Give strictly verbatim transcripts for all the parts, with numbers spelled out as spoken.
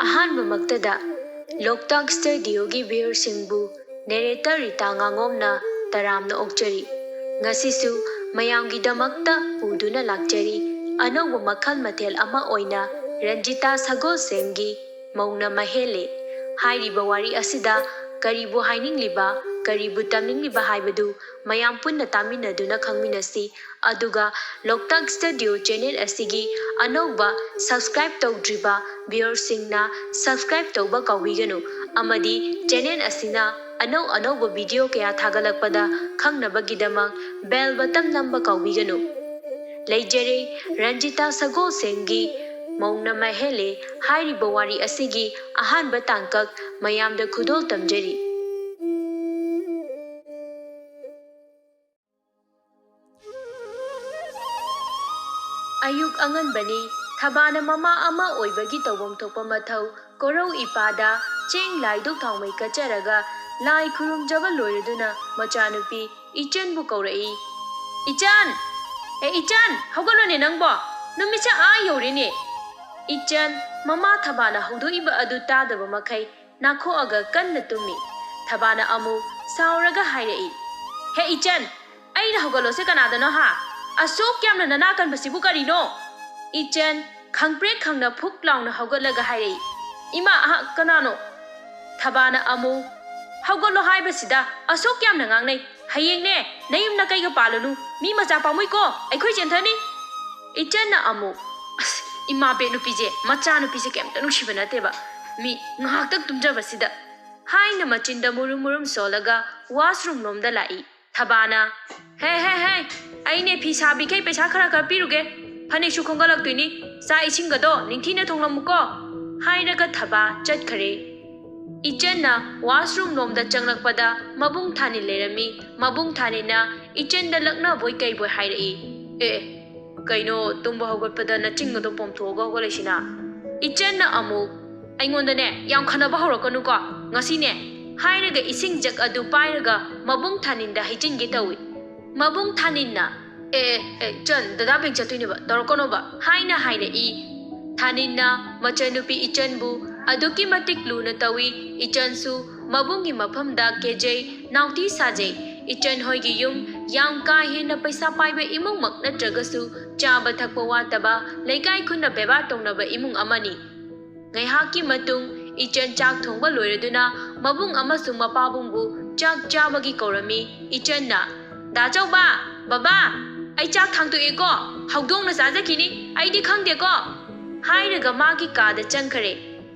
ꯑꯍꯥꯟꯕꯃꯛꯇꯗ ꯂꯣꯛꯇꯥꯛ ꯁ꯭ꯇꯨꯗꯤꯑꯣꯒꯤ ꯚ꯭ꯌꯨꯌꯔꯁꯤꯡꯕꯨ ꯅꯦꯔꯦꯇꯔ ꯔꯤꯇꯥ ꯉꯥꯉꯣꯝꯅ ꯇꯔꯥꯝꯅ ꯑꯣꯛꯆꯔꯤ꯫ ꯉꯁꯤꯁꯨ ꯃꯌꯥꯝꯒꯤꯗꯃꯛꯇ ꯄꯨꯗꯨꯅ ꯂꯥꯛꯆꯔꯤ꯫ ꯑꯅꯧꯕ ꯃꯈꯜ ꯃꯊꯦꯜ ꯑꯃ ꯑꯣꯏꯅ ꯔꯟꯖꯤꯇꯥ ꯁꯒꯣꯜꯁꯦꯝꯒꯤ ꯃꯧꯅ ꯃꯍꯦꯜꯂꯦ ꯍꯥꯏꯔꯤꯕ ꯋꯥꯔꯤ ꯑꯁꯤꯗ ꯀꯔꯤꯕꯨ ꯍꯥꯏꯅꯤꯡꯂꯤꯕ, ꯀꯔꯤꯕꯨ ꯇꯝꯅꯤꯡꯂꯤꯕ ꯍꯥꯏꯕꯗꯨ ꯃꯌꯥꯝ ꯄꯨꯟꯅ ꯇꯥꯃꯤꯟꯅꯗꯨꯅ ꯈꯪꯃꯤꯟꯅꯁꯤ꯫ ꯑꯗꯨꯒ ꯂꯣꯛꯇꯥꯛ ꯁ꯭ꯇꯨꯗꯤꯑꯣ ꯆꯦꯅꯦꯜ ꯑꯁꯤꯒꯤ ꯑꯅꯧꯕ ꯁꯕꯁꯀ꯭ꯔꯥꯏꯕ ꯇꯧꯗ꯭ꯔꯤꯕ ꯚ꯭ꯌꯨꯌꯔꯁꯤꯡꯅ ꯁꯕꯁꯀ꯭ꯔꯥꯏꯕ ꯇꯧꯕ ꯀꯥꯎꯕꯤꯒꯅꯨ, ꯑꯃꯗꯤ ꯆꯦꯅꯦꯜ ꯑꯁꯤꯅ ꯑꯅꯧ ꯑꯅꯧꯕ ꯚꯤꯗꯤꯑꯣ ꯀꯌꯥ ꯊꯥꯒꯠꯂꯛꯄꯗ ꯈꯪꯅꯕꯒꯤꯗꯃꯛ ꯕꯦꯜ ꯕꯇꯟ ꯅꯝꯕ ꯀꯥꯎꯕꯤꯒꯅꯨ꯫ ꯂꯩꯖꯔꯦ ꯔꯟꯖꯤꯇꯥ ꯁꯒꯣꯜꯁꯦꯝꯒꯤ ꯃꯧꯅ ꯃꯍꯦꯜꯂꯦ ꯍꯥꯏꯔꯤꯕ ꯋꯥꯔꯤ ꯑꯁꯤꯒꯤ ꯑꯍꯥꯟꯕ ꯇꯥꯡꯀꯛ ꯃꯌꯥꯝꯗ ꯈꯨꯗꯣꯜ ꯇꯝꯖꯔꯤ꯫ ꯑꯌꯨꯛ ꯑꯉꯟꯕꯅꯤ꯫ ꯊꯕꯥꯅ ꯃꯃꯥ ꯑꯃ ꯑꯣꯏꯕꯒꯤ ꯇꯧꯐꯝ ꯊꯣꯛꯄ ꯃꯊꯧ ꯀꯣꯔꯧ ꯏꯄꯥꯗ ꯆꯦꯡ ꯂꯥꯏꯗꯨꯛ ꯊꯥꯎꯃꯩ ꯀꯠꯆꯔꯒ ꯂꯥꯏ ꯈꯨꯔꯨꯝꯖꯕ ꯂꯣꯏꯔꯗꯨꯅ ꯃꯆꯥꯅꯨꯄꯤ ꯏꯆꯟꯕꯨ ꯀꯧꯔꯛꯏ꯫ "ꯏꯆꯟ! ꯑꯦ ꯏꯆꯟ, ꯍꯧꯒꯠꯂꯣꯅꯦ ꯅꯪꯕꯣ! ꯅꯨꯃꯤꯠꯁꯦ ꯑꯥ ꯌꯧꯔꯦꯅꯦ!" ꯏꯆꯟ ꯃꯃꯥ ꯊꯕꯥꯅ ꯍꯧꯗꯣꯛꯏꯕ ꯑꯗꯨ ꯇꯥꯗꯕ ꯃꯈꯩ ꯅꯥꯈꯣꯛꯑꯒ ꯀꯟꯅ ꯇꯨꯝꯃꯤ꯫ ꯊꯕꯥꯅ ꯑꯃꯨꯛ ꯁꯥꯎꯔꯒ ꯍꯥꯏꯔꯛꯏ, "ꯍꯦ ꯏꯆꯟ, ꯑꯩꯅ ꯍꯧꯒꯠꯂꯣꯁꯦ ꯀꯅꯥꯗꯅꯣ ꯍꯥ? ꯑꯁꯨꯛ ꯌꯥꯝꯅ ꯅꯅꯥ ꯀꯟꯕꯁꯤꯕꯨ ꯀꯔꯤꯅꯣ?" ꯏꯆꯟ ꯈꯪꯄ꯭ꯔꯦꯛ ꯈꯪꯅ ꯐꯨꯛ ꯂꯥꯎꯅ ꯍꯧꯒꯠꯂꯒ ꯍꯥꯏꯔꯛꯏ, "ꯏꯃꯥ, ꯑꯍ, ꯀꯅꯥꯅꯣ?" ꯊꯕꯥꯅ ꯑꯃꯨꯛ, "ꯍꯧꯒꯠꯂꯣ ꯍꯥꯏꯕꯁꯤꯗ ꯑꯁꯨꯛ ꯌꯥꯝꯅ ꯉꯥꯡꯅꯩ꯫ ꯍꯌꯦꯡꯅꯦ ꯅꯌꯨꯝ ꯅꯀꯩꯒ ꯄꯥꯜꯂꯨꯅꯨ꯫ ꯃꯤ ꯃꯆꯥ ꯄꯥꯝꯃꯨꯏꯀꯣ, ꯑꯩꯈꯣꯏ ꯆꯦꯟꯊꯅꯤ꯫" ꯏꯆꯟꯅ ꯑꯃꯨꯛ, "ꯑꯁ, ꯏꯃꯥ ꯕꯦꯠ ꯅꯨꯄꯤꯁꯦ, ꯃꯆꯥ ꯅꯨꯄꯤꯁꯦ ꯀꯩꯝꯇ ꯅꯨꯡꯁꯤꯕ ꯅꯠꯇꯦꯕ꯫ ꯃꯤ ꯉꯥꯏꯍꯥꯛꯇꯪ ꯇꯨꯝꯖꯕꯁꯤꯗ," ꯍꯥꯏꯅ ꯃꯆꯤꯟꯗ ꯃꯨꯔꯨꯝ ꯃꯨꯔꯨꯝ ꯁꯣꯜꯂꯒ ꯋꯥꯁꯔꯨꯝ ꯂꯣꯝꯗ ꯂꯥꯛꯏ꯫ ꯊꯕꯥꯅ, "ꯍꯦ, ꯍꯦ, ꯍꯦ, ꯑꯩꯅꯦ ꯐꯤ ꯁꯥꯕꯤꯈꯩ ꯄꯩꯁꯥ ꯈꯔ ꯈꯔ ꯄꯤꯔꯨꯒꯦ꯫ ꯐꯅꯦꯛꯁꯨ ꯈꯣꯝꯒꯠꯂꯛꯇꯣꯏꯅꯤ꯫ ꯆꯥꯛ ꯏꯁꯤꯡꯒꯗꯣ ꯅꯤꯡꯊꯤꯅ ꯊꯣꯡꯂꯝꯃꯨꯀꯣ," ꯍꯥꯏꯔꯒ ꯊꯕꯥ ꯆꯠꯈꯔꯦ꯫ ꯏꯆꯟꯅ ꯋꯥꯁꯔꯨꯝ ꯂꯣꯝꯗ ꯆꯪꯂꯛꯄꯗ ꯃꯕꯨꯡ ꯊꯥꯅꯤꯜ ꯂꯩꯔꯝꯃꯤ꯫ ꯃꯕꯨꯡ ꯊꯥꯅꯤꯜꯅ ꯏꯆꯟꯗ ꯂꯛꯅꯕꯣꯏ ꯀꯩꯕꯣꯏ ꯍꯥꯏꯔꯛꯏ, "ꯑꯦ, ꯀꯩꯅꯣ, ꯇꯨꯝꯕ ꯍꯧꯒꯠꯄꯗ ꯅꯆꯤꯟꯒꯗꯣ ꯄꯣꯝꯊꯣꯛꯑꯒ ꯍꯧꯒꯠꯂꯛꯏꯁꯤꯅ?" ꯏꯆꯟꯅ ꯑꯃꯨꯛ, "ꯑꯩꯉꯣꯟꯗꯅꯦ ꯌꯥꯝ ꯈꯟꯅꯕ ꯍꯧꯔꯛꯀꯅꯨꯀꯣ ꯉꯁꯤꯅꯦ," ꯍꯥꯏꯔꯒ ꯏꯁꯤꯡ ꯖꯛ ꯑꯗꯨ ꯄꯥꯏꯔꯒ ꯃꯕꯨꯡ ꯊꯥꯅꯤꯟꯗ ꯍꯩꯖꯤꯟꯒꯦ ꯇꯧꯏ꯫ ꯃꯕꯨꯡ ꯊꯥꯅꯤꯟꯅ, "ꯑꯦ, ꯑꯦ, ꯑꯦ, ꯏꯆꯟ, ꯗꯗꯥ ꯕꯦꯡ ꯆꯠꯇꯣꯏꯅꯦꯕ, ꯇꯧꯔꯛꯀꯅꯣꯕ," ꯍꯥꯏꯅ ꯍꯥꯏꯔꯛꯏ꯫ ꯊꯥꯅꯤꯟꯅ ꯃꯆꯟꯅꯨꯄꯤ ꯏꯆꯟꯕꯨ ꯑꯗꯨꯛꯀꯤ ꯃꯇꯤꯛ ꯂꯨꯅ ꯇꯧꯏ꯫ ꯏꯆꯟꯁꯨ ꯃꯕꯨꯡꯒꯤ ꯃꯐꯝꯗ ꯀꯦꯖꯩ, ꯅꯥꯎꯇꯤ ꯁꯥꯖꯩ꯫ ꯏꯆꯟ ꯍꯣꯏꯒꯤ ꯌꯨꯝ ꯌꯥꯝ ꯀꯥ ꯍꯦꯟꯅ ꯄꯩꯁꯥ ꯄꯥꯏꯕ ꯏꯃꯨꯡꯃꯛ ꯅꯠꯇ꯭ꯔꯒꯁꯨ ꯆꯥꯕ ꯊꯛꯄ ꯋꯥꯠꯇꯕ, ꯂꯩꯀꯥꯏ ꯈꯨꯟꯅ ꯕꯦꯕꯥꯔ ꯇꯧꯅꯕ ꯏꯃꯨꯡ ꯑꯃꯅꯤ꯫ ꯉꯥꯏꯍꯥꯛꯀꯤ ꯃꯇꯨꯡ ꯏꯆꯟ ꯆꯥꯛ ꯊꯣꯡꯕ ꯂꯣꯏꯔꯗꯨꯅ ꯃꯕꯨꯡ ꯑꯃꯁꯨꯡ ꯃꯄꯥꯕꯨꯡꯕꯨ ꯆꯥꯛ ꯆꯥꯕꯒꯤ ꯀꯧꯔꯝꯃꯤ꯫ ꯏꯆꯟꯅ, "ꯗꯥ ꯆꯧꯕ, ꯕꯕꯥ, ꯑꯩ ꯆꯥꯛ ꯊꯥꯡꯗꯣꯛꯑꯦꯀꯣ, ꯍꯧꯗꯣꯡꯅ ꯆꯥꯖꯈꯤꯅꯤ, ꯑꯩꯗꯤ ꯈꯪꯗꯦꯀꯣ" ꯍꯥꯏꯔꯒ ꯃꯥꯒꯤ ꯀꯥꯗ ꯆꯪꯈꯔꯦ꯫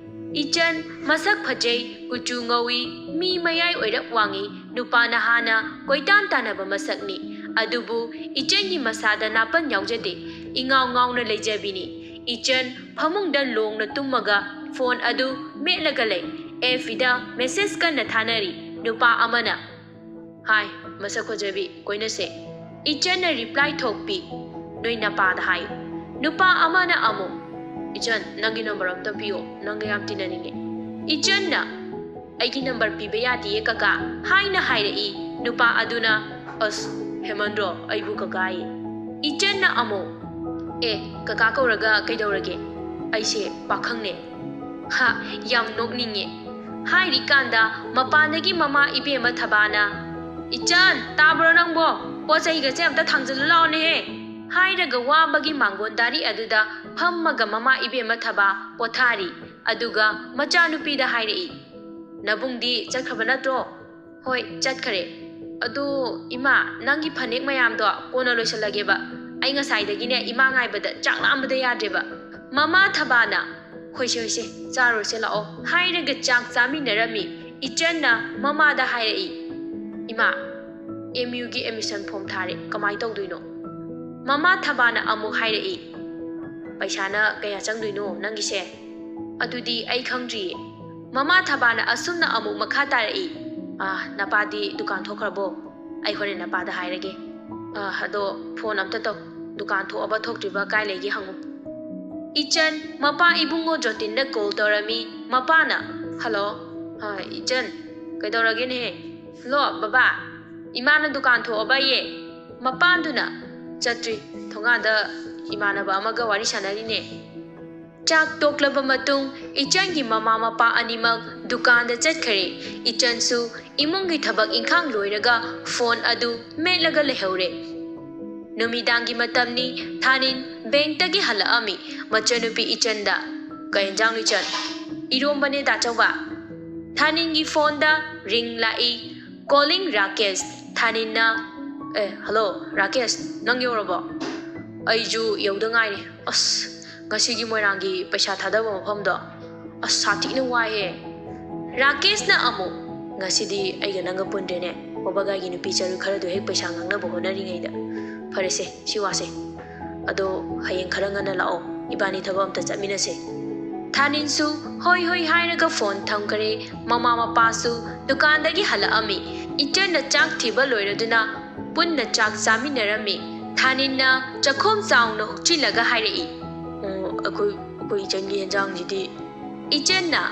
ꯏꯆꯟ ꯃꯁꯛ ꯐꯖꯩ, ꯀꯨꯆꯨ ꯉꯧꯏ, ꯃꯤ ꯃꯌꯥꯏ ꯑꯣꯏꯔꯞ ꯋꯥꯡꯏ, ꯅꯨꯄꯥ ꯅꯍꯥꯅ ꯀꯣꯏꯇꯥꯟ ꯇꯥꯟꯅꯕ ꯃꯁꯛꯅꯤ꯫ ꯑꯗꯨꯕꯨ ꯏꯆꯟꯒꯤ ꯃꯁꯥꯗ ꯅꯥꯄꯟ ꯌꯥꯎꯖꯗꯦ, ꯏꯉꯥꯎ ꯉꯥꯎꯅ ꯂꯩꯖꯕꯤꯅꯤ꯫ ꯏꯆꯟ ꯐꯃꯨꯡꯗ ꯂꯣꯡꯅ ꯇꯨꯝꯃꯒ ꯐꯣꯟ ꯑꯗꯨ ꯃꯦꯠꯂꯒ ꯂꯩ꯫ ꯑꯦꯐ ꯕꯤꯗ ꯃꯦꯁꯦꯖ ꯀꯟꯅ ꯊꯥꯅꯔꯤ꯫ ꯅꯨꯄꯥ ꯑꯃꯅ, "ꯍꯥꯏ, ꯃꯁꯛ ꯐꯖꯕꯤ, ꯀꯣꯏꯅꯁꯦ"꯫ ꯏꯆꯟꯅ ꯔꯤꯄ꯭ꯂꯥꯏ ꯊꯣꯛꯄꯤ, "ꯅꯣꯏ ꯅꯄꯥꯗ ꯍꯥꯏꯌꯨ"꯫ ꯅꯨꯄꯥ ꯑꯃꯅ ꯑꯃꯨꯛ, "ꯏꯆꯟ, ꯅꯪꯒꯤ ꯅꯝꯕꯔ ꯑꯝꯇ ꯄꯤꯌꯣ, ꯅꯪꯒ ꯌꯥꯝ ꯇꯤꯟꯅꯅꯤꯡꯉꯦ"꯫ ꯏꯆꯟꯅ, "ꯑꯩꯒꯤ ꯅꯝꯕꯔ ꯄꯤꯕ ꯌꯥꯗꯤꯌꯦ ꯀꯀꯥ" ꯍꯥꯏꯅ ꯍꯥꯏꯔꯛꯏ꯫ ꯅꯨꯄꯥ ꯑꯗꯨꯅ, "ꯑꯁ, ꯍꯦꯃꯟꯗ꯭ꯔꯣ, ꯑꯩꯕꯨ ꯀꯀꯥ ꯍꯥꯏꯌꯦ"꯫ ꯏꯆꯟꯅ ꯑꯃꯨꯛ, "ꯑꯦ, ꯀꯀꯥ ꯀꯧꯔꯒ ꯀꯩꯗꯧꯔꯒꯦ? ꯑꯩꯁꯦ ꯄꯥꯈꯪꯅꯦ"꯫ ꯍꯥ, ꯌꯥꯝ ꯅꯣꯛꯅꯤꯡꯉꯦ꯫ ꯍꯥꯏꯔꯤꯀꯥꯟꯗ ꯃꯄꯥꯟꯗꯒꯤ ꯃꯃꯥ ꯏꯕꯦꯝꯃ ꯊꯕꯥꯅ, "ꯏꯆꯟ, ꯇꯥꯕ꯭ꯔꯣ ꯅꯪꯕꯣ? ꯄꯣꯠ ꯆꯩꯒꯁꯦ ꯑꯝꯇ ꯊꯥꯡꯖꯜꯂꯨ ꯂꯥꯛꯑꯣꯅꯦꯍꯦ" ꯍꯥꯏꯔꯒ ꯋꯥꯕꯒꯤ ꯃꯥꯡꯒꯣꯟ ꯗꯥꯔꯤ ꯑꯗꯨꯗ ꯐꯝꯃꯒ ꯃꯃꯥ ꯏꯕꯦꯝꯃ ꯊꯕꯥ ꯄꯣꯊꯥꯔꯤ꯫ ꯑꯗꯨꯒ ꯃꯆꯥꯅꯨꯄꯤꯗ ꯍꯥꯏꯔꯛꯏ, "ꯅꯕꯨꯡꯗꯤ ꯆꯠꯈ꯭ꯔꯕ ꯅꯠꯇ꯭ꯔꯣ?" "ꯍꯣꯏ, ꯆꯠꯈꯔꯦ꯫ ꯑꯗꯣ ꯏꯃꯥ, ꯅꯪꯒꯤ ꯐꯅꯦꯛ ꯃꯌꯥꯝꯗꯣ ꯀꯣꯟꯅ ꯂꯣꯏꯁꯜꯂꯒꯦꯕ꯫ ꯑꯩ ꯉꯁꯥꯏꯗꯒꯤꯅꯦ ꯏꯃꯥ ꯉꯥꯏꯕꯗ ꯆꯥꯛ ꯂꯥꯝꯕꯗ ꯌꯥꯗ꯭ꯔꯦꯕ"꯫ ꯃꯃꯥ ꯊꯕꯥꯅ, "ꯍꯣꯏꯁꯦ, ꯍꯣꯏꯁꯦ, ꯆꯥꯔꯨꯔꯁꯦ ꯂꯥꯛꯑꯣ" ꯍꯥꯏꯔꯒ ꯆꯥꯛ ꯆꯥꯃꯤꯟꯅꯔꯝꯃꯤ꯫ ꯏꯆꯟꯅ ꯃꯃꯥꯗ ꯍꯥꯏꯔꯛꯏ, "ꯏꯃꯥ, ꯑꯦꯝ ꯌꯨꯒꯤ ꯑꯦꯗꯃꯤꯁꯟ ꯐꯣꯝ ꯊꯥꯔꯦ, ꯀꯃꯥꯏ ꯇꯧꯗꯣꯏꯅꯣ?" ꯃꯃꯥ ꯊꯕꯥꯅ ꯑꯃꯨꯛ ꯍꯥꯏꯔꯛꯏ, "ꯄꯩꯁꯥꯅ ꯀꯌꯥ ꯆꯪꯗꯣꯏꯅꯣ ꯅꯪꯒꯤꯁꯦ?" "ꯑꯗꯨꯗꯤ ꯑꯩ ꯈꯪꯗ꯭ꯔꯤꯌꯦ"꯫ ꯃꯃꯥ ꯊꯕꯥꯅ ꯑꯁꯨꯝꯅ ꯑꯃꯨꯛ ꯃꯈꯥ ꯇꯥꯔꯛꯏ, "ꯑꯥ, ꯅꯄꯥꯗꯤ ꯗꯨꯀꯥꯟ ꯊꯣꯛꯈ꯭ꯔꯕꯣ? ꯑꯩ ꯍꯣꯔꯦꯟ ꯅꯄꯥꯗ ꯍꯥꯏꯔꯒꯦ꯫ ꯑꯥ, ꯑꯗꯣ ꯐꯣꯟ ꯑꯝꯇ ꯇꯧ, ꯗꯨꯀꯥꯟ ꯊꯣꯛꯑꯕ ꯊꯣꯛꯇ꯭ꯔꯤꯕ ꯀꯥꯏ ꯂꯩꯒꯦ ꯍꯪꯉꯨ"꯫ ꯏꯆꯟ ꯃꯄꯥ ꯏꯕꯨꯡꯉꯣ ꯖꯣꯇꯤꯟꯗ ꯀꯣꯜ ꯇꯧꯔꯝꯃꯤ꯫ ꯃꯄꯥꯅ, "ꯍꯜꯂꯣ꯫ ꯑꯥ, ꯏꯆꯟ, ꯀꯩꯗꯧꯔꯒꯦꯅꯦꯍꯦ? ꯍꯜꯂꯣ, ꯕꯕꯥ, ꯏꯃꯥꯅ ꯗꯨꯀꯥꯟ ꯊꯣꯛꯑꯕꯌꯦ"꯫ ꯃꯄꯥꯗꯨꯅ, "ꯆꯠꯇ꯭ꯔꯤ, ꯊꯣꯡꯒꯥꯟꯗ ꯏꯃꯥꯟꯅꯕ ꯑꯃꯒ ꯋꯥꯔꯤ ꯁꯥꯟꯅꯔꯤꯅꯦ"꯫ ꯆꯥꯛ ꯇꯣꯛꯂꯕ ꯃꯇꯨꯡ ꯏꯆꯟꯒꯤ ꯃꯃꯥ ꯃꯄꯥ ꯑꯅꯤꯃꯛ ꯗꯨꯀꯥꯟꯗ ꯆꯠꯈꯔꯦ꯫ ꯏꯆꯟꯁꯨ ꯏꯃꯨꯡꯒꯤ ꯊꯕꯛ ꯏꯪꯈꯥꯡ ꯂꯣꯏꯔꯒ ꯐꯣꯟ ꯑꯗꯨ ꯃꯦꯠꯂꯒ ꯂꯩꯍꯧꯔꯦ꯫ ꯅꯨꯃꯤꯗꯥꯡꯒꯤ ꯃꯇꯝꯅꯤ꯫ ꯊꯥꯅꯤꯟ ꯕꯦꯡꯛꯇꯒꯤ ꯍꯜꯂꯛꯑꯝꯃꯤ꯫ ꯃꯆꯟꯅꯨꯄꯤ ꯏꯆꯟꯗ, "ꯀꯩ ꯌꯦꯟꯖꯥꯡꯅꯣ ꯏꯆꯟ?" "ꯏꯔꯣꯝꯕꯅꯦ ꯗꯥꯆꯧꯕ"꯫ ꯊꯥꯅꯤꯟꯒꯤ ꯐꯣꯟꯗ ꯔꯤꯡ ꯂꯥꯛꯏ꯫ Calling ꯔꯥꯀꯦꯁ꯫ ꯊꯥꯅꯤꯟꯅ, "ꯑꯦ, ꯍꯜꯂꯣ ꯔꯥꯀꯦꯁ, ꯅꯪ ꯌꯧꯔꯕꯣ?" "ꯑꯩꯁꯨ ꯌꯧꯗ ꯉꯥꯏꯔꯤ꯫ ꯑꯁ, ꯉꯁꯤꯒꯤ ꯃꯣꯏꯔꯥꯡꯒꯤ ꯄꯩꯁꯥ ꯊꯥꯗꯕ ꯃꯐꯝꯗꯣ, ꯑꯁ, ꯁꯥꯊꯤꯅ ꯋꯥꯏꯍꯦ"꯫ ꯔꯥꯀꯦꯁꯅ ꯑꯃꯨꯛ, "ꯉꯁꯤꯗꯤ ꯑꯩꯒ ꯅꯪꯒ ꯄꯨꯟꯗ꯭ꯔꯦꯅꯦ, ꯋꯥꯕꯒꯥꯏꯒꯤ ꯅꯨꯄꯤ ꯆꯔꯨ ꯈꯔꯗꯨ ꯍꯦꯛ ꯄꯩꯁꯥ ꯉꯥꯡꯅꯕ ꯍꯣꯠꯅꯔꯤꯉꯩꯗ꯫ ꯐꯔꯦꯁꯦ, ꯁꯤ ꯋꯥꯁꯦ꯫ ꯑꯗꯣ ꯍꯌꯦꯡ ꯈꯔ ꯉꯟꯅ ꯂꯥꯛꯑꯣ, ꯏꯕꯥꯅꯤ ꯊꯕꯛ ꯑꯝꯇ ꯆꯠꯃꯤꯟꯅꯁꯦ"꯫ ꯊꯥꯅꯤꯟꯁꯨ ꯍꯣꯏ ꯍꯣꯏ ꯍꯥꯏꯔꯒ ꯐꯣꯟ ꯊꯝꯈꯔꯦ꯫ ꯃꯃꯥ ꯃꯄꯥꯁꯨ ꯗꯨꯀꯥꯟꯗꯒꯤ ꯍꯜꯂꯛꯑꯝꯃꯤ꯫ ꯏꯆꯟꯅ ꯆꯥꯛ ꯊꯤꯕ ꯂꯣꯏꯔꯗꯨꯅ ꯄꯨꯟꯅ ꯆꯥꯛ ꯆꯥꯃꯤꯟꯅꯔꯝꯃꯤ꯫ ꯊꯥꯅꯤꯟꯅ ꯆꯥꯛꯈꯣꯝ ꯆꯥꯎꯅ ꯍꯨꯛꯆꯤꯜꯂꯒ ꯍꯥꯏꯔꯛꯏ, "ꯑꯣ, ꯑꯩꯈꯣꯏ, ꯑꯩꯈꯣꯏ ꯏꯆꯟꯒꯤ ꯌꯦꯟꯖꯥꯡꯁꯤꯗꯤ"꯫ ꯏꯆꯟꯅ,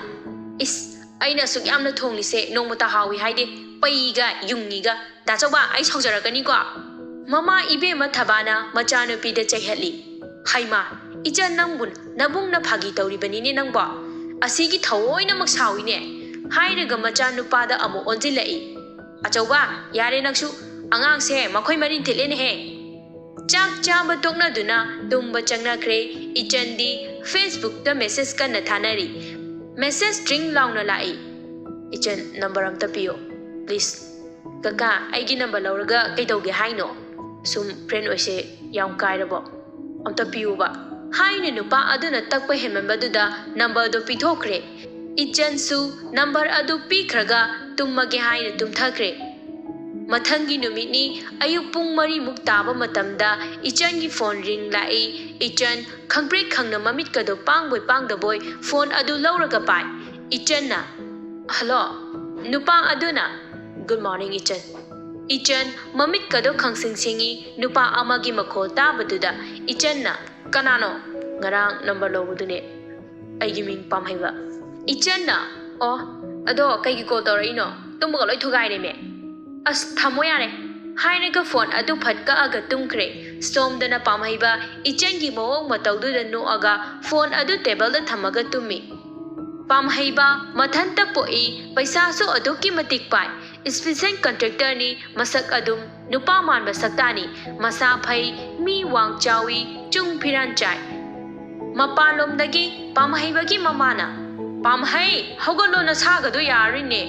"ꯏꯁ, ꯑꯩꯅ ꯑꯁꯨꯛ ꯌꯥꯝꯅ ꯊꯣꯡꯂꯤꯁꯦ ꯅꯣꯡꯃꯇ ꯍꯥꯎꯏ ꯍꯥꯏꯗꯦ, ꯄꯩꯒ ꯌꯨꯡꯉꯤꯒ꯫ ꯗꯥꯆꯧꯕ, ꯑꯩ ꯁꯥꯎꯖꯔꯛꯀꯅꯤꯀꯣ"꯫ ꯃꯃꯥ ꯏꯕꯦꯝꯃ ꯊꯕꯥꯅ ꯃꯆꯥꯅꯨꯄꯤꯗ ꯆꯩꯍꯠꯂꯤ꯫ "ꯍꯩꯃꯥ, ꯏꯆꯟ ꯅꯪꯕꯨ ꯅꯕꯨꯡꯅ ꯐꯥꯒꯤ ꯇꯧꯔꯤꯕꯅꯤꯅꯦ ꯅꯪꯕꯣ꯫ ꯑꯁꯤꯒꯤ ꯊꯑꯣꯏꯅꯃꯛ ꯁꯥꯎꯏꯅꯦ"꯫ ꯍꯥꯏꯔꯒ ꯃꯆꯥꯅꯨꯄꯥꯗ ꯑꯃꯨꯛ ꯑꯣꯟꯁꯤꯜꯂꯛꯏ꯫ "ꯑꯆꯧꯕ, ꯌꯥꯔꯦ ꯅꯪꯁꯨ꯫ ꯑꯉꯥꯡꯁꯦ ꯃꯈꯣꯏ ꯃꯔꯤꯟ ꯊꯤꯠꯂꯦꯅꯦꯍꯦ"꯫ ꯆꯥꯛ ꯆꯥꯕ ꯇꯣꯛꯅꯗꯨꯅ ꯇꯨꯝꯕ ꯆꯪꯅꯈ꯭ꯔꯦ꯫ ꯏꯆꯟꯗꯤ Facebookꯇ message ꯀꯟꯅ ꯊꯥꯅꯔꯤ꯫ Message ꯇ꯭ꯔꯤꯡ ꯂꯥꯎꯅ ꯂꯥꯛꯏ꯫ "ꯏꯆꯟ, number ꯑꯝꯇ ꯄꯤꯌꯣ, please"꯫ "ꯀꯀꯥ, ꯑꯩꯒꯤ number ꯂꯧꯔꯒ ꯀꯩꯗꯧꯒꯦ ꯍꯥꯏꯅꯣ? ꯁꯨꯝ friend ꯑꯣꯏꯁꯦ ꯌꯥꯝ ꯀꯥꯏꯔꯕꯣ? ꯑꯝꯇ ꯄꯤꯌꯨꯕ"꯫ ꯍꯥꯏꯅ ꯅꯨꯄꯥ ꯑꯗꯨꯅ ꯇꯛꯄ ꯍꯦꯟꯃꯟꯕꯗꯨꯗ numberꯗꯣ ꯄꯤꯊꯣꯛꯈ꯭ꯔꯦ꯫ ꯏꯆꯟꯁꯨ number ꯑꯗꯨ ꯄꯤꯈ꯭ꯔꯒ ꯇꯨꯝꯃꯒꯦ ꯍꯥꯏꯅ ꯇꯨꯝꯊꯈ꯭ꯔꯦ꯫ ꯃꯊꯪꯒꯤ ꯅꯨꯃꯤꯠꯅꯤ꯫ ꯑꯌꯨꯛ ꯄꯨꯡ ꯃꯔꯤꯃꯨꯛ ꯇꯥꯕ ꯃꯇꯝꯗ ꯏꯆꯟꯒꯤ ꯐꯣꯟ ꯔꯤꯡ ꯂꯥꯛꯏ꯫ ꯏꯆꯟ ꯈꯪꯄ꯭ꯔꯦꯛ ꯈꯪꯅ ꯃꯃꯤꯠꯀꯗꯣ ꯄꯥꯡꯕꯣꯏ ꯄꯥꯡꯗꯕꯣꯏ ꯐꯣꯟ ꯑꯗꯨ ꯂꯧꯔꯒ ꯄꯥꯏ꯫ ꯏꯆꯟꯅ, "ꯍꯜꯂꯣ"꯫ ꯅꯨꯄꯥ ꯑꯗꯨꯅ, "Good morning, ꯏꯆꯟ"꯫ ꯏꯆꯟ ꯃꯃꯤꯠꯀꯗꯣ ꯈꯪꯁꯤꯡ ꯁꯤꯡꯏ꯫ ꯅꯨꯄꯥ ꯑꯃꯒꯤ ꯃꯈꯣꯜ ꯇꯥꯕꯗꯨꯗ ꯏꯆꯟꯅ, "ꯀꯅꯥꯅꯣ?" "ꯉꯔꯥꯡ number ꯂꯧꯕꯗꯨꯅꯦ꯫ ꯑꯩꯒꯤ ꯃꯤꯡ ꯄꯥꯝꯍꯩꯕ"꯫ ꯏꯆꯟꯅ, "ꯑꯣ, ꯑꯗꯣ ꯀꯩꯒꯤ call ꯇꯧꯔꯛꯏꯅꯣ? ꯇꯨꯝꯕꯒ ꯂꯣꯏ ꯊꯨꯒꯥꯏꯔꯦꯃꯦ"꯫ "ꯑꯁ, ꯊꯝꯃꯣ ꯌꯥꯔꯦ"꯫ ꯍꯥꯏꯔꯒ ꯐꯣꯟ ꯑꯗꯨ ꯐꯠ ꯀꯛꯑꯒ ꯇꯨꯝꯈ꯭ꯔꯦ꯫ ꯁꯣꯝꯗꯅ ꯄꯥꯝꯍꯩꯕ ꯏꯆꯟꯒꯤ ꯃꯑꯣꯡ ꯃꯇꯧꯗꯨꯗ ꯅꯣꯛꯑꯒ ꯐꯣꯟ ꯑꯗꯨ ꯇꯦꯕꯜꯗ ꯊꯝꯃꯒ ꯇꯨꯝꯃꯤ꯫ ꯄꯥꯝꯍꯩꯕ ꯃꯊꯟꯇ ꯄꯣꯛꯏ, ꯄꯩꯁꯥꯁꯨ ꯑꯗꯨꯛꯀꯤ ꯃꯇꯤꯛ ꯄꯥꯏ, ꯏꯁꯄꯤꯁꯦꯟ ꯀꯟꯇ꯭ꯔꯦꯛꯇꯔꯅꯤ, ꯃꯁꯛ ꯑꯗꯨꯝ ꯅꯨꯄꯥ ꯃꯥꯟꯕ ꯁꯛꯇꯥꯅꯤ, ꯃꯁꯥ ꯐꯩ, ꯃꯤ ꯋꯥꯡ ꯆꯥꯎꯏ, ꯆꯨꯡ ꯐꯤꯔꯥꯟ ꯆꯥꯏ꯫ ꯃꯄꯥꯟꯂꯣꯝꯗꯒꯤ ꯄꯥꯝꯍꯩꯕꯒꯤ ꯃꯃꯥꯅ, "ꯄꯥꯝꯍꯩ, ꯍꯧꯒꯠꯂꯣ, ꯅꯁꯥꯒꯗꯣ ꯌꯥꯔꯣꯏꯅꯦ,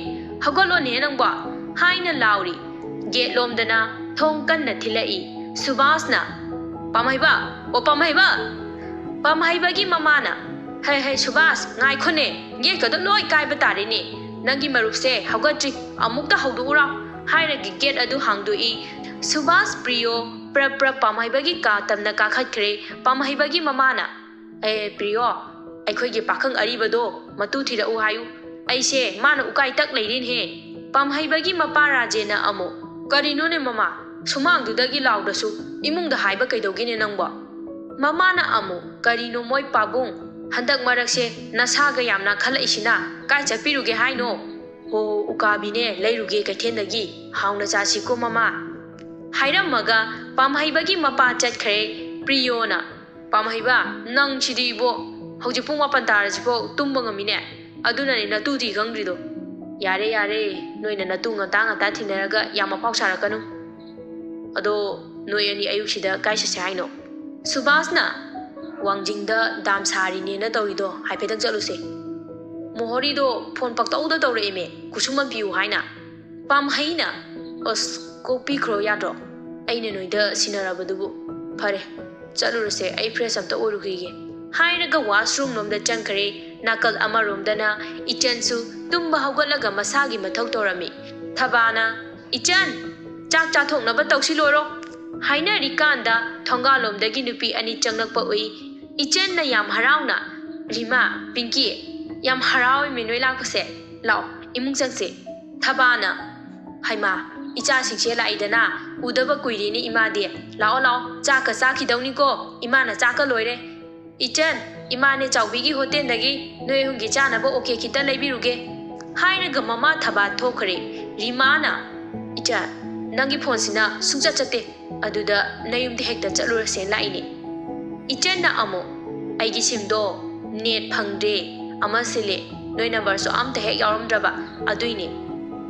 ꯍꯧꯒꯠꯂꯣꯅꯦ ꯅꯪꯕꯣ" ꯍꯥꯏꯅ ꯂꯥꯎꯔꯤ꯫ ꯒꯦꯠꯂꯣꯝꯗꯅ ꯊꯣꯡ ꯀꯟꯅ ꯊꯤꯜꯂꯛꯏ꯫ ꯁꯨꯕꯥꯁꯅ, "ꯄꯥꯝꯍꯩꯕ, ꯑꯣ ꯄꯥꯝꯍꯩꯕ!" ꯄꯥꯝꯍꯩꯕꯒꯤ ꯃꯃꯥꯅ, "ꯍꯩ ꯍꯩ ꯁꯨꯕꯥꯁ, ꯉꯥꯏꯈꯣꯅꯦ, ꯒꯦꯠꯀꯗꯣ ꯂꯣꯏ ꯀꯥꯏꯕ ꯇꯥꯔꯦꯅꯦ, ꯅꯪꯒꯤ ꯃꯔꯨꯞꯁꯦ ꯍꯧꯒꯠꯇ꯭ꯔꯤ, ꯑꯃꯨꯛꯇ ꯍꯧꯗꯣꯛꯎꯔꯥꯎ" ꯍꯥꯏꯔꯒ ꯒꯦꯠ ꯑꯗꯨ ꯍꯥꯡꯗꯣꯛꯏ꯫ ꯁꯨꯕꯥꯁ, ꯄ꯭ꯔꯤꯌꯣ ꯄ꯭ꯔꯞ ꯄ꯭ꯔꯞ ꯄꯥꯝꯍꯩꯕꯒꯤ ꯀꯥ ꯇꯝꯅ ꯀꯥꯈꯠꯈ꯭ꯔꯦ꯫ ꯄꯥꯝꯍꯩꯕꯒꯤ ꯃꯃꯥꯅ, "ꯑꯦ ꯄ꯭ꯔꯤꯌꯣ, ꯑꯩꯈꯣꯏꯒꯤ ꯄꯥꯈꯪ ꯑꯔꯤꯕꯗꯣ ꯃꯇꯨ ꯊꯤꯔꯛꯎ ꯍꯥꯏꯌꯨ, ꯑꯩꯁꯦ ꯃꯥꯅ ꯎꯀꯥꯏ ꯇꯛ ꯂꯩꯔꯦꯅꯦꯍꯦ"꯫ ꯄꯥꯝꯍꯩꯕꯒꯤ ꯃꯄꯥ ꯔꯥꯖꯦꯟꯅ ꯑꯃꯨꯛ, "ꯀꯔꯤꯅꯣꯅꯦ ꯃꯃꯥ, ꯁꯨꯃꯥꯡꯗꯨꯗꯒꯤ ꯂꯥꯎꯗ꯭ꯔꯁꯨ ꯏꯃꯨꯡꯗ ꯍꯥꯏꯕ ꯀꯩꯗꯧꯒꯦꯅꯦ ꯅꯪꯕꯣ?" ꯃꯃꯥꯅ ꯑꯃꯨꯛ, "ꯀꯔꯤꯅꯣ ꯃꯣꯏ ꯄꯥꯕꯨꯡ, ꯍꯟꯗꯛ ꯃꯔꯛꯁꯦ ꯅꯁꯥꯒ ꯌꯥꯝ ꯅꯥꯟꯈꯠꯂꯛꯏꯁꯤꯅ, ꯀꯥꯏ ꯆꯠꯄꯤꯔꯨꯒꯦ ꯍꯥꯏꯅꯣ?" "ꯍꯣ ꯍꯣ, ꯎꯀꯥꯕꯤꯅꯦ, ꯂꯩꯔꯨꯒꯦ ꯀꯩꯊꯦꯜꯗꯒꯤ, ꯍꯥꯎꯅ ꯆꯥꯁꯤꯀꯣ ꯃꯃꯥ" ꯍꯥꯏꯔꯝꯃꯒ ꯄꯥꯝꯍꯩꯕꯒꯤ ꯃꯄꯥ ꯆꯠꯈ꯭ꯔꯦ꯫ ꯄ꯭ꯔꯤꯌꯣꯅ, "ꯄꯥꯝꯍꯩꯕ, ꯅꯪꯁꯤꯗꯤ ꯏꯕꯣ, ꯍꯧꯖꯤꯛ ꯄꯨꯡ ꯃꯥꯄꯟ ꯇꯥꯔꯁꯤꯐꯥꯎ ꯇꯨꯝꯕ ꯉꯝꯃꯤꯅꯦ, ꯑꯗꯨꯅꯅꯦ ꯅꯇꯨ ꯊꯤ ꯈꯪꯗ꯭ꯔꯤꯗꯣ꯫ ꯌꯥꯔꯦ ꯌꯥꯔꯦ, ꯅꯣꯏꯅ ꯅꯇꯨ ꯉꯟꯇꯥ ꯉꯟꯇꯥ ꯊꯤꯅꯔꯒ ꯌꯥꯝ ꯑꯐꯥꯎ ꯁꯥꯔꯛꯀꯅꯨ꯫ ꯑꯗꯣ ꯅꯣꯏ ꯑꯅꯤ ꯑꯌꯨꯛꯁꯤꯗ ꯀꯥꯏ ꯆꯠꯁꯦ ꯍꯥꯏꯅꯣ?" ꯁꯨꯕꯥꯁꯅ, "ꯋꯥꯡꯖꯤꯡꯗ ꯗꯥꯝ ꯁꯥꯔꯤꯅꯦꯅ ꯇꯧꯔꯤꯗꯣ, ꯍꯥꯏꯐꯦꯠꯇꯪ ꯆꯠꯂꯨꯁꯦ꯫ ꯃꯣꯍꯣꯔꯤꯗꯣ ꯐꯣꯟ ꯄꯪꯇꯧꯗ ꯇꯧꯔꯛꯑꯦꯃꯦ, ꯈꯨꯠꯁꯨꯃꯟ ꯄꯤꯌꯨ ꯍꯥꯏꯅ"꯫ ꯄꯥꯝꯍꯩꯅ, "ꯑꯁ, ꯀꯣꯛꯄꯤꯈ꯭ꯔꯣ ꯌꯥꯗ꯭ꯔꯣ? ꯑꯩꯅ ꯅꯣꯏꯗ ꯁꯤꯟꯅꯔꯕꯗꯨꯕꯨ꯫ ꯐꯔꯦ, ꯆꯠꯂꯨꯔꯁꯦ, ꯑꯩ ꯐ꯭ꯔꯦꯁ ꯑꯝꯇ ꯑꯣꯏꯔꯨꯈꯤꯒꯦ" ꯍꯥꯏꯔꯒ ꯋꯥꯁꯔꯨꯝ ꯂꯣꯝꯗ ꯆꯪꯈ꯭ꯔꯦ꯫ ꯅꯥꯀꯜ ꯑꯃꯔꯣꯝꯗꯅ ꯏꯆꯟꯁꯨ ꯇꯨꯝꯕ ꯍꯧꯒꯠꯂꯒ ꯃꯁꯥꯒꯤ ꯃꯊꯧ ꯇꯧꯔꯝꯃꯤ꯫ ꯊꯕꯥꯅ, "ꯏꯆꯟ, ꯆꯥꯛ ꯆꯥꯊꯣꯛꯅꯕ ꯇꯧꯁꯤ ꯂꯣꯏꯔꯣ" ꯍꯥꯏꯅꯔꯤꯀꯥꯟꯗ ꯊꯣꯡꯒꯥꯜꯂꯣꯝꯗꯒꯤ ꯅꯨꯄꯤ ꯑꯅꯤ ꯆꯪꯂꯛꯄ ꯎꯏ꯫ ꯏꯆꯟꯅ ꯌꯥꯝ ꯍꯔꯥꯎꯅ, "ꯔꯤꯃꯥ, ꯄꯤꯡꯀꯤ, ꯌꯥꯝ ꯍꯔꯥꯎꯏꯃꯤ ꯅꯣꯏ ꯂꯥꯛꯄꯁꯦ꯫ ꯂꯥꯛꯑꯣ, ꯏꯃꯨꯡ ꯆꯪꯁꯦ"꯫ ꯊꯕꯥꯅ, "ꯍꯩꯃꯥ, ꯏꯆꯥꯁꯤꯡꯁꯦ ꯂꯥꯛꯏꯗꯅ, ꯎꯗꯕ ꯀꯨꯏꯔꯦꯅꯦ ꯏꯃꯥꯗꯤ꯫ ꯂꯥꯛꯑꯣ ꯂꯥꯛꯑꯣ, ꯆꯥꯛꯀ ꯆꯥꯈꯤꯗꯧꯅꯤꯀꯣ, ꯏꯃꯥꯅ ꯆꯥꯛꯀ ꯂꯣꯏꯔꯦ꯫ ꯏꯆꯟ, ꯏꯃꯥꯅꯦ ꯆꯥꯎꯕꯤꯒꯤ ꯍꯣꯇꯦꯜꯗꯒꯤ ꯅꯣꯏ ꯑꯍꯨꯝꯒꯤ ꯆꯥꯅꯕ ꯑꯣꯀꯦ ꯈꯤꯇ ꯂꯩꯕꯤꯔꯨꯒꯦ" ꯍꯥꯏꯔꯒ ꯃꯃꯥ ꯊꯕꯥ ꯊꯣꯛꯈ꯭ꯔꯦ꯫ ꯔꯤꯃꯥꯅ, "ꯏꯆꯟ, ꯅꯪꯒꯤ ꯐꯣꯟꯁꯤꯅ ꯁꯨꯡꯆꯠ ꯆꯠꯇꯦ꯫ ꯑꯗꯨꯗ ꯅꯌꯨꯝꯗ ꯍꯦꯛꯇ ꯆꯠꯂꯨꯔꯁꯦꯅ ꯂꯥꯛꯏꯅꯦ꯫ ꯏꯆꯟꯅ ꯑꯃꯨꯛ, "ꯑꯩꯒꯤ ꯁꯤꯝꯗꯣ ꯅꯦꯠ ꯐꯪꯗ꯭ꯔꯦ, ꯑꯃ ꯁꯤꯜꯂꯦ, ꯅꯣꯏ ꯅꯝꯕꯔꯁꯨ ꯑꯝꯇ ꯍꯦꯛ ꯌꯥꯎꯔꯝꯗ꯭ꯔꯕ ꯑꯗꯨꯏꯅꯦ꯫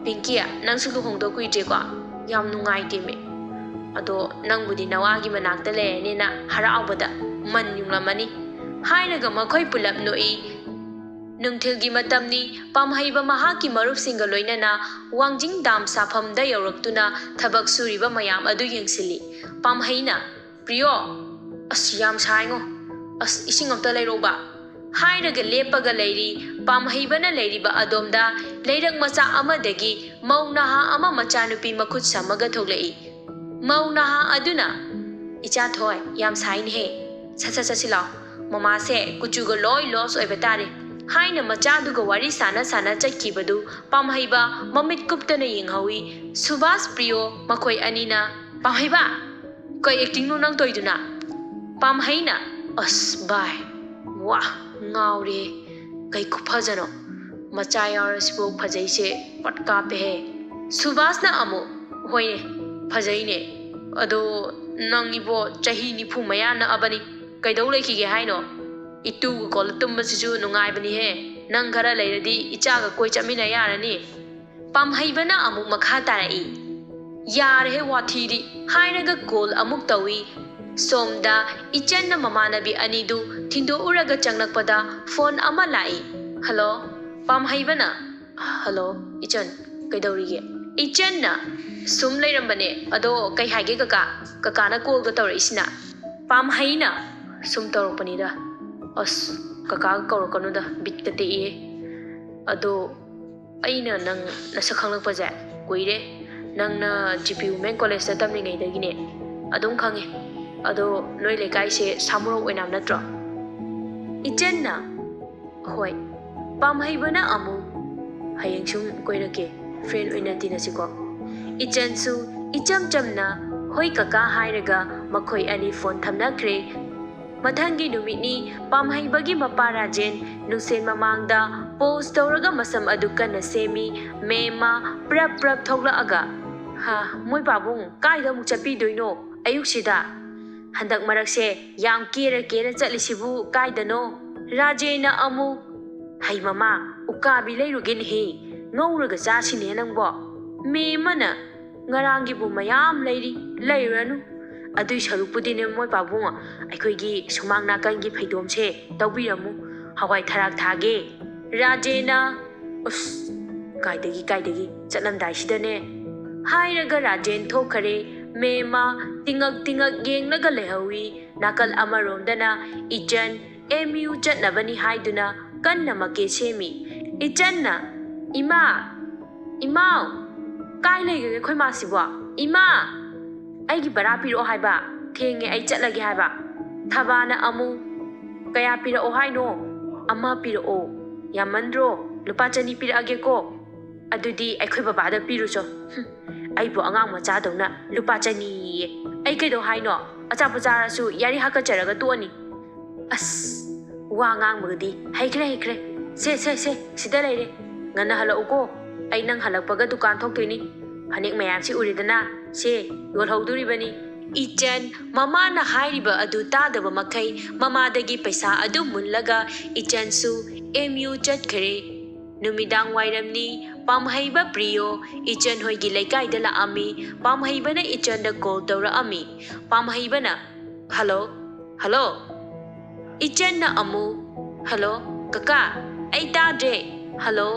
ꯄꯤꯡꯀꯤ, ꯅꯪꯁꯨ ꯂꯨꯍꯣꯡꯗꯧ ꯀꯨꯏꯗ꯭ꯔꯦꯀꯣ? ꯌꯥꯝ ꯅꯨꯡꯉꯥꯏꯇꯦꯃꯦ꯫ ꯑꯗꯣ ꯅꯪꯕꯨꯗꯤ ꯅꯋꯥꯒꯤ ꯃꯅꯥꯛꯇ ꯂꯩꯔꯅꯤꯅ ꯍꯔꯥꯎꯕꯗ ꯃꯟ ꯌꯨꯡꯂꯝꯃꯅꯤ" ꯍꯥꯏꯔꯒ ꯃꯈꯣꯏ ꯄꯨꯂꯞ ꯅꯣꯛꯏ꯫ ꯅꯨꯡꯊꯤꯜꯒꯤ ꯃꯇꯝꯅꯤ꯫ ꯄꯥꯝꯍꯩꯕ ꯃꯍꯥꯛꯀꯤ ꯃꯔꯨꯞꯁꯤꯡꯒ ꯂꯣꯏꯅꯅ ꯋꯥꯡꯖꯤꯡ ꯗꯥꯝ ꯁꯥꯐꯝꯗ ꯌꯧꯔꯛꯇꯨꯅ ꯊꯕꯛ ꯁꯨꯔꯤꯕ ꯃꯌꯥꯝ ꯑꯗꯨ ꯌꯦꯡꯁꯤꯜꯂꯤ꯫ ꯄꯥꯝꯍꯩꯅ, "ꯄ꯭ꯔꯤꯌꯣ, ꯑꯁ, ꯌꯥꯝ ꯁꯥꯏꯉꯣ꯫ ꯑꯁ, ꯏꯁꯤꯡ ꯑꯝꯇ ꯂꯩꯔꯧꯕ" ꯍꯥꯏꯔꯒ ꯂꯦꯞꯄꯒ ꯂꯩꯔꯤ꯫ ꯄꯥꯝꯍꯩꯕꯅ ꯂꯩꯔꯤꯕ ꯑꯗꯣꯝꯗ ꯂꯩꯔꯛ ꯃꯆꯥ ꯑꯃꯗꯒꯤ ꯃꯧ ꯅꯍꯥ ꯑꯃ ꯃꯆꯥꯅꯨꯄꯤ ꯃꯈꯨꯠ ꯁꯝꯃꯒ ꯊꯣꯛꯂꯛꯏ꯫ ꯃꯧ ꯅꯍꯥ ꯑꯗꯨꯅ, "ꯏꯆꯥ ꯊꯣꯏ, ꯌꯥꯝ ꯁꯥꯏꯅꯦꯍꯦ꯫ ꯁꯠ ꯁꯠ ꯆꯠꯁꯤ ꯂꯥꯎ꯫ ꯃꯃꯥꯁꯦ ꯀꯨꯆꯨꯒ ꯂꯣꯏ ꯂꯣꯁ ꯑꯣꯏꯕ ꯇꯥꯔꯦ" ꯍꯥꯏꯅ ꯃꯆꯥꯗꯨꯒ ꯋꯥꯔꯤ ꯁꯥꯟꯅ ꯁꯥꯟꯅ ꯆꯠꯈꯤꯕꯗꯨ ꯄꯥꯝꯍꯩꯕ ꯃꯃꯤꯠ ꯀꯨꯞꯇꯅ ꯌꯦꯡꯍꯧꯏ꯫ ꯁꯨꯕꯥꯁ, ꯄ꯭ꯔꯤꯌꯣ ꯃꯈꯣꯏ ꯑꯅꯤꯅ, "ꯄꯥꯝꯍꯩꯕ, ꯀꯩ ꯑꯦꯛꯇꯤꯡꯅꯣ ꯅꯪ ꯇꯧꯔꯤꯗꯨꯅ?" ꯄꯥꯝꯍꯩꯅ, "ꯑꯁ ꯚꯥꯏ, ꯋꯥ, ꯉꯥꯎꯔꯦ꯫ ꯀꯩ ꯈꯨꯐꯖꯅꯣ꯫ ꯃꯆꯥ ꯌꯥꯎꯔꯁꯤꯕꯨ ꯐꯖꯩꯁꯦ ꯄꯠ ꯀꯥꯞꯄꯦꯍꯦ"꯫ ꯁꯨꯕꯥꯁꯅ ꯑꯃꯨꯛ, "ꯍꯣꯏꯅꯦ, ꯐꯖꯩꯅꯦ꯫ ꯑꯗꯣ ꯅꯪ ꯏꯕꯣ ꯆꯍꯤ ꯅꯤꯐꯨ ꯃꯌꯥ ꯅꯛꯑꯕꯅꯤ꯫ ꯀꯩꯗꯧ ꯂꯩꯈꯤꯒꯦ ꯍꯥꯏꯅꯣ? ꯏꯇꯨꯒ ꯀꯣꯜꯂ ꯇꯨꯝꯕꯁꯤꯁꯨ ꯅꯨꯡꯉꯥꯏꯕꯅꯤꯍꯦ꯫ ꯅꯪ ꯈꯔ ꯂꯩꯔꯗꯤ ꯏꯆꯥꯒ ꯀꯣꯏ ꯆꯠꯃꯤꯟꯅ ꯌꯥꯔꯅꯤ"꯫ ꯄꯥꯝꯍꯩꯕꯅ ꯑꯃꯨꯛ ꯃꯈꯥ ꯇꯥꯔꯛꯏ, "ꯌꯥꯔꯦꯍꯦ ꯋꯥꯊꯤꯗꯤ" ꯍꯥꯏꯔꯒ ꯀꯣꯜ ꯑꯃꯨꯛ ꯇꯧꯏ꯫ ꯁꯣꯝꯗ ꯏꯆꯟꯅ ꯃꯃꯥꯟꯅꯕꯤ ꯑꯅꯤꯗꯨ ꯊꯤꯟꯗꯣꯛꯎꯔꯒ ꯆꯪꯂꯛꯄꯗ ꯐꯣꯟ ꯑꯃ ꯂꯥꯛꯏ꯫ "ꯍꯜꯂꯣ, ꯄꯥꯝꯍꯩꯕꯅ"꯫ "ꯍꯜꯂꯣ, ꯏꯆꯟ, ꯀꯩꯗꯧꯔꯤꯒꯦ?" ꯏꯆꯟꯅ, "ꯁꯨꯝ ꯂꯩꯔꯝꯕꯅꯦ꯫ ꯑꯗꯣ ꯀꯩ ꯍꯥꯏꯒꯦ ꯀꯀꯥ? ꯀꯀꯥꯅ ꯀꯣꯜꯒ ꯇꯧꯔꯛꯏꯁꯤꯅ?" ꯄꯥꯝꯍꯩꯅ, "ꯁꯨꯝ ꯇꯧꯔꯛꯄꯅꯤꯗ꯫ ꯑꯁ, ꯀꯀꯥꯒ ꯀꯧꯔꯛꯀꯅꯨꯗ, ꯕꯤꯠꯀ ꯇꯦꯛꯏꯍꯦ꯫ ꯑꯗꯣ ꯑꯩꯅ ꯅꯪ ꯅꯁꯛ ꯈꯪꯂꯛꯄꯁꯦ ꯀꯨꯏꯔꯦ꯫ ꯅꯪꯅ ꯖꯤ ꯄꯤ ꯋꯨꯃꯦꯟ ꯀꯣꯂꯦꯖꯇ ꯇꯝꯂꯤꯉꯩꯗꯒꯤꯅꯦ ꯑꯗꯨꯝ ꯈꯪꯉꯦ꯫ ꯑꯗꯣ ꯅꯣꯏ ꯂꯩꯀꯥꯏꯁꯦ ꯁꯥꯃꯨꯔꯣꯛ ꯑꯣꯏꯅꯥꯝ ꯅꯠꯇ꯭ꯔꯣ?" ꯏꯆꯟꯅ, "ꯍꯣꯏ"꯫ ꯄꯥꯝꯍꯩꯕꯅ ꯑꯃꯨꯛ, "ꯍꯌꯦꯡ ꯁꯨꯝ ꯀꯣꯏꯔꯛꯀꯦ, ꯐ꯭ꯔꯦꯟ ꯑꯣꯏꯅ ꯇꯤꯟꯅꯁꯤꯀꯣ"꯫ ꯏꯆꯟꯁꯨ ꯏꯆꯝ ꯆꯝꯅ, "ꯍꯣꯏ ꯀꯀꯥ" ꯍꯥꯏꯔꯒ ꯃꯈꯣꯏ ꯑꯅꯤ ꯐꯣꯟ ꯊꯝꯅꯈ꯭ꯔꯦ꯫ ꯃꯊꯪꯒꯤ ꯅꯨꯃꯤꯠꯅꯤ꯫ ꯄꯥꯝꯍꯩꯕꯒꯤ ꯃꯄꯥ ꯔꯥꯖꯦꯟ ꯅꯨꯡꯁꯦꯟ ꯃꯃꯥꯡꯗ ꯄꯣꯁ ꯇꯧꯔꯒ ꯃꯁꯝ ꯑꯗꯨ ꯀꯟꯅ ꯁꯦꯝꯃꯤ꯫ ꯃꯦꯝꯃ ꯄ꯭ꯔꯞ ꯄ꯭ꯔꯞ ꯊꯣꯛꯂꯛꯑꯒ, "ꯍꯥ, ꯃꯣꯏ ꯄꯥꯕꯨꯡ, ꯀꯥꯏꯗ ꯑꯃꯨꯛ ꯆꯠꯄꯤꯗꯣꯏꯅꯣ ꯑꯌꯨꯛꯁꯤꯗ? ꯍꯟꯗꯛ ꯃꯔꯛꯁꯦ ꯌꯥꯝ ꯀꯦꯔ ꯀꯦꯔ ꯆꯠꯂꯤꯁꯤꯕꯨ ꯀꯥꯏꯗꯅꯣ?" ꯔꯥꯖꯦꯟꯅ ꯑꯃꯨꯛ, "ꯍꯩ ꯃꯃꯥ, ꯎꯀꯥꯕꯤ ꯂꯩꯔꯨꯒꯦꯅꯦꯍꯦ, ꯉꯧꯔꯒ ꯆꯥꯁꯤꯅꯦ ꯅꯪꯕꯣ꯫ ꯃꯦꯝꯃꯅ ꯉꯔꯥꯡꯒꯤꯕꯨ ꯃꯌꯥꯝ ꯂꯩꯔꯤ, ꯂꯩꯔꯨꯔꯅꯨ꯫ ꯑꯗꯨꯏ ꯁꯔꯨꯛꯄꯨꯗꯤꯅꯦ ꯃꯣꯏ ꯄꯥꯕꯨꯡ, ꯑꯩꯈꯣꯏꯒꯤ ꯁꯨꯃꯥꯡ ꯅꯥꯀꯟꯒꯤ ꯐꯩꯗꯣꯝꯁꯦ ꯇꯧꯕꯤꯔꯝꯃꯨ, ꯍꯋꯥꯏ ꯊꯔꯥꯛ ꯊꯥꯒꯦ꯫" ꯔꯥꯖꯦꯟꯅ, "ꯎꯁ, ꯀꯥꯏꯗꯒꯤ, ꯀꯥꯏꯗꯒꯤ, ꯆꯠꯂꯝꯗꯥꯏꯁꯤꯗꯅꯦ꯫" ꯍꯥꯏꯔꯒ ꯔꯥꯖꯦꯟ ꯊꯣꯛꯈꯔꯦ꯫ ꯃꯦꯝꯃ ꯇꯤꯉꯛ ꯇꯤꯉꯛ ꯌꯦꯡꯂꯒ ꯂꯩꯍꯧꯏ꯫ ꯅꯥꯀꯜ ꯑꯃꯔꯣꯝꯗꯅ ꯏꯆꯟ ꯑꯦꯝ ꯌꯨ ꯆꯠꯅꯕꯅꯤ ꯍꯥꯏꯗꯨꯅ ꯀꯟꯅ ꯃꯀꯦ ꯁꯦꯝꯃꯤ꯫ ꯏꯆꯟꯅ, "ꯏꯃꯥ, ꯏꯃꯥꯎ, ꯀꯥꯏ ꯂꯩꯈ꯭ꯔꯒꯦ ꯑꯩꯈꯣꯏ ꯃꯥꯁꯤꯕꯣ? ꯏꯃꯥ, ꯑꯩꯒꯤ ꯕꯔꯥ ꯄꯤꯔꯛꯑꯣ ꯍꯥꯏꯕ, ꯊꯦꯡꯉꯦ, ꯑꯩ ꯆꯠꯂꯒꯦ ꯍꯥꯏꯕ꯫" ꯊꯕꯥꯅ ꯑꯃꯨꯛ, "ꯀꯌꯥ ꯄꯤꯔꯛꯑꯣ ꯍꯥꯏꯅꯣ?" "ꯑꯃ ꯄꯤꯔꯛꯑꯣ꯫" "ꯌꯥꯝꯃꯟꯗ꯭ꯔꯣ? ꯂꯨꯄꯥ ꯆꯅꯤ ꯄꯤꯔꯛꯑꯒꯦꯀꯣ꯫" "ꯑꯗꯨꯗꯤ ꯑꯩꯈꯣꯏ ꯕꯕꯥꯗ ꯄꯤꯔꯨꯆꯣ꯫" "ꯍꯨꯝ, ꯑꯩꯕꯨ ꯑꯉꯥꯡ ꯃꯆꯥꯗꯧꯅ ꯂꯨꯄꯥ ꯆꯅꯤꯌꯦ꯫ ꯑꯩ ꯀꯩꯗꯧ ꯍꯥꯏꯅꯣ? ꯑꯆꯥꯄꯣꯠ ꯆꯥꯔꯁꯨ ꯌꯥꯔꯤ ꯍꯥꯀꯠꯆꯔꯒ ꯇꯣꯛꯑꯅꯤ꯫" "ꯑꯁ, ꯋꯥ ꯉꯥꯡꯕꯒꯗꯤ ꯍꯩꯈ꯭ꯔꯦ, ꯍꯩꯈ꯭ꯔꯦ꯫ ꯁꯦ, ꯁꯦ, ꯁꯦ, ꯁꯤꯗ ꯂꯩꯔꯦ꯫ ꯉꯟꯅ ꯍꯜꯂꯛꯎꯀꯣ꯫ ꯑꯩ ꯅꯪ ꯍꯜꯂꯛꯄꯒ ꯗꯨꯀꯥꯟ ꯊꯣꯛꯇꯣꯏꯅꯤ꯫ ꯐꯅꯦꯛ ꯃꯌꯥꯝꯁꯤ ꯎꯔꯦꯗꯅ? ꯁꯦ, ꯌꯣꯜꯍꯧꯗꯣꯔꯤꯕꯅꯤ꯫" ꯏꯆꯟ ꯃꯃꯥꯅ ꯍꯥꯏꯔꯤꯕ ꯑꯗꯨ ꯇꯥꯗꯕ ꯃꯈꯩ ꯃꯃꯥꯗꯒꯤ ꯄꯩꯁꯥ ꯑꯗꯨ ꯃꯨꯜꯂꯒ ꯏꯆꯟꯁꯨ ꯑꯦꯝ ꯌꯨ ꯆꯠꯈ꯭ꯔꯦ꯫ ꯅꯨꯃꯤꯗꯥꯡ ꯋꯥꯏꯔꯝꯅꯤ꯫ ꯄꯥꯝꯍꯩꯕ ꯄ꯭ꯔꯤꯌꯣ ꯏꯆꯟ ꯍꯣꯏꯒꯤ ꯂꯩꯀꯥꯏꯗ ꯂꯥꯛꯑꯝꯃꯤ꯫ ꯄꯥꯝꯍꯩꯕꯅ ꯏꯆꯟꯗ ꯀꯣꯜ ꯇꯧꯔꯛꯑꯝꯃꯤ꯫ ꯄꯥꯝꯍꯩꯕꯅ, "ꯍꯜꯂꯣ, ꯍꯜꯂꯣ꯫" ꯏꯆꯟꯅ ꯑꯃꯨꯛ, "ꯍꯜꯂꯣ, ꯀꯀꯥ, ꯑꯩ ꯇꯥꯗ꯭ꯔꯦ꯫ ꯍꯜꯂꯣ,